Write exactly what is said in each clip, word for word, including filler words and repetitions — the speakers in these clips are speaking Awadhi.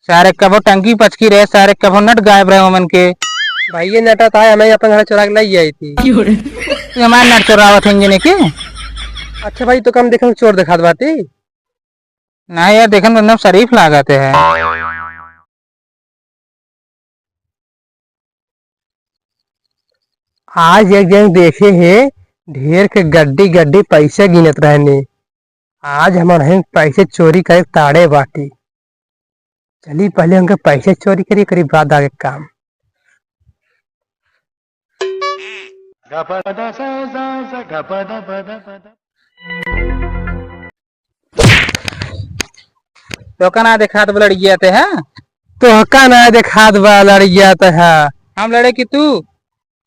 सारे कबो टंकी पचकी रहे, सारे कबो नट गायब रहे ओमन के। भाई, ये नटा था, हमें अपन घर चुरा के लाई आई थी। तू हमार नट चुरावत है इंजन के? अच्छा भाई, तो कम देखन चोर दिखात बाटी। ना यार, देखन में एकदम शरीफ लागत है। आज एक जन देखे हे, ढेर के गड्डी गड्डी पैसे गिनत रहने। आज हमन हैं पैसे चोरी करे ताड़े बाटी। चली पहले उनके पैसे चोरी करी, करी बाद आगे काम। तोका ना देखात बा लड़िया ते, हाँ? तोहका ना देखात बा लड़िया ते, हाँ? हम लड़े कि तू?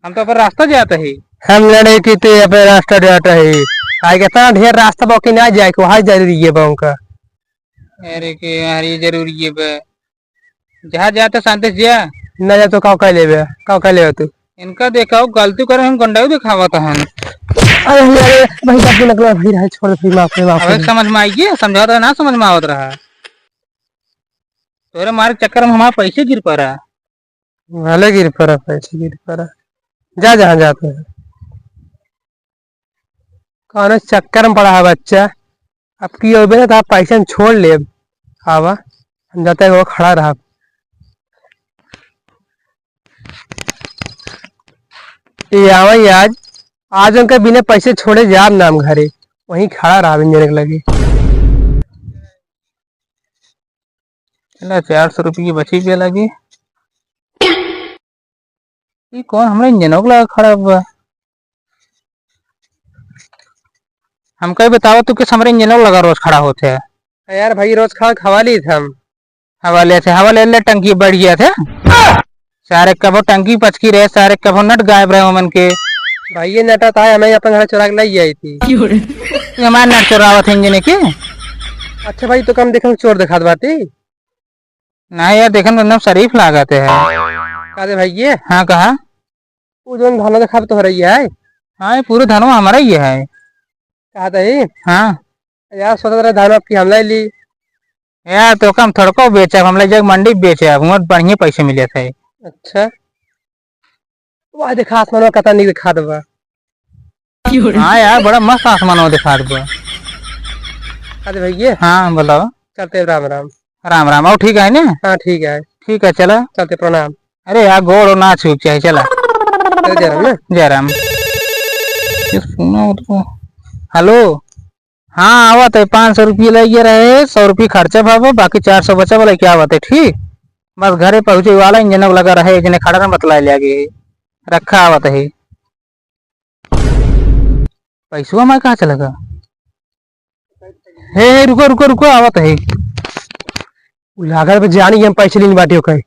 हम तो अपन रास्ता जात ही। हम लड़े कि तू अपन रास्ता जात ही। आइ केतना ढेर रास्ता बा कि ना जाए के, वहाँ जरूरी है बा उनका। अरे के यार, ये जरूरी है बे। जहाँ जाते शांति से जा। ना जा तो का कह लेबे, का कह लेबे तू? इनका देखा, गलती करे हम गंडाऊ दिखावत हन। अरे, अरे, भाई, बाप रे, नकला भाई रहे, छोड़ दे, भाई, माफ रे, माफ अबे रे। समझ में आइए, समझावत रहा, ना समझ में आवत रहा। तोरे मारे के चक्कर में हमारा पैसे गिर पड़ा। भले गिर पड़ा, पैसे गिर पड़ा। जा, जहाँ जाते हैं। कौनो चक्कर में पड़ा है बच्चा। अब की होबे ना, तो आप पैसे हम छोड़ लेब। आवा, हम जाते हैं, वो खड़ा रहा। ये आवा ही आज, आज उनके बिना पैसे छोड़े जाब ना हम घरे, वहीं खड़ा रहा इंजन के लगे। चला, चार सौ रुपये बची के लगे। ई कौन हमरे इंजनों के लगा खड़ा हुआ? हमका ही बतावा तू, किस हमरे इंजनों के लगा रोज खड़ा होते है? यार भाई, रोज खड़ा हवा ली थे हम। हवा ले थे, हवा ले ले, टंकी बढ़ गया थे। सारे कबो टंकी पचकी रहे, सारे कबो नट गायब रहे ओमन के। भाई, ये नटा था, हमें अपन घर चुरा के लाई आई थी। ये हमार नट चुरावत है इंजन के? अच्छा भाई, तो कम देखन चोर दिखात बाटी। ना यार, देखन में एकदम शरीफ लागत है। का दे भाई ये? हाँ, कहा? वो जोन धान देखाब तो हो रही है। हाँ, ये पूरे धान हमारा ही है। कहा था ही? हाँ। यार, सोचत रहे धान आपकी हम लाई ली। यार, तो कम थोड़को बेचब, हम ले जाके मंडी बेचब, वहाँ बढ़िया पैसे मिले थे। अच्छा। वाह, देखा आसमान में कता नहीं दिखा देबा। हाँ यार, बड़ा मस्त आसमान में दिखा देबा। अरे भैया। हाँ, बोलो। चलते राम राम। राम राम। और ठीक है ना? हाँ, ठीक है। ठीक है, चला। चलते, प्रणाम। अरे यार, गोड़ ना छू के चाहे, चला। चल, जय राम ना। जय राम। ये सुना तो। हेलो। हाँ, आवत है, पाँच सौ रुपये लगे रहे, सौ रुपये खर्चा बाबा, बाकी चार सौ बचा वाला क्या आवत है, ठीक? बस घरे पहुँचे वाला, इंजन लगा रहे, इंजन खड़ा ना बतलाए ले आगे। रखा आवत है। पैसवा मैं कहाँ चला गया? हे, हे, रुको, रुको, रुको, आवत है। उ लागल बा जानी हम पैसे लेने बाटी ओकर।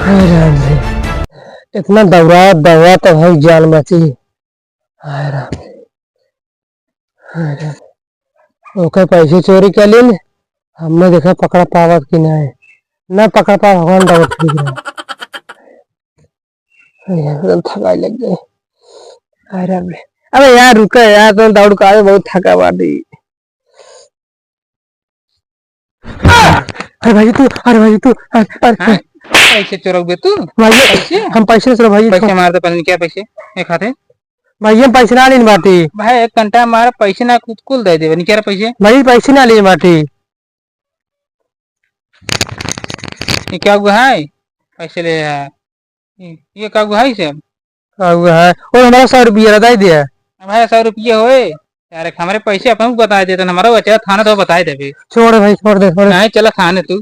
हाय राम रे, इतना दौड़ा, दौड़ा तो भाई जान बची। हाय राम रे। अरे, ओकर पैसे चोरी कर लेन, हमें देखा पकड़ा पावत कि नहीं। ना पकड़ा पावत, भगवान दौड़त फिर रहे। अरे यार, एकदम थकाई लग गई। अरे अबे, अबे यार, रुका यार, तुम दौड़ का आवे, बहुत थका बाटी। अरे भाई तू, अरे भाई तू, अरे, अरे, हाँ? पैसे चोरौबे तू? भाई, पैसे? हम पैसे नहीं चोरौ भाई, पैसे छोड़। मार दे, पहले क्या पैसे? एक हाथे। भाई, हम पैसे ना लेन बाटी। भाई, एक घंटा हमारा पैसे ना कुछ कुल दे देबे, निकाल पैसे। भाई, पैसे ना लेन बाटी। ये क्या हुआ है? पैसे ले है। ये, ये का हुआ है इसे? का हुआ है? और हमारा सौ रुपया दे दिया। भाई, सौ रुपया होए। यार, एक हमारे पैसे अपन को बता देते, हमारा बचा थाना तो बता देबे। छोड़ भाई, छोड़ दे, छोड़ दे। नहीं, चला थाने तू।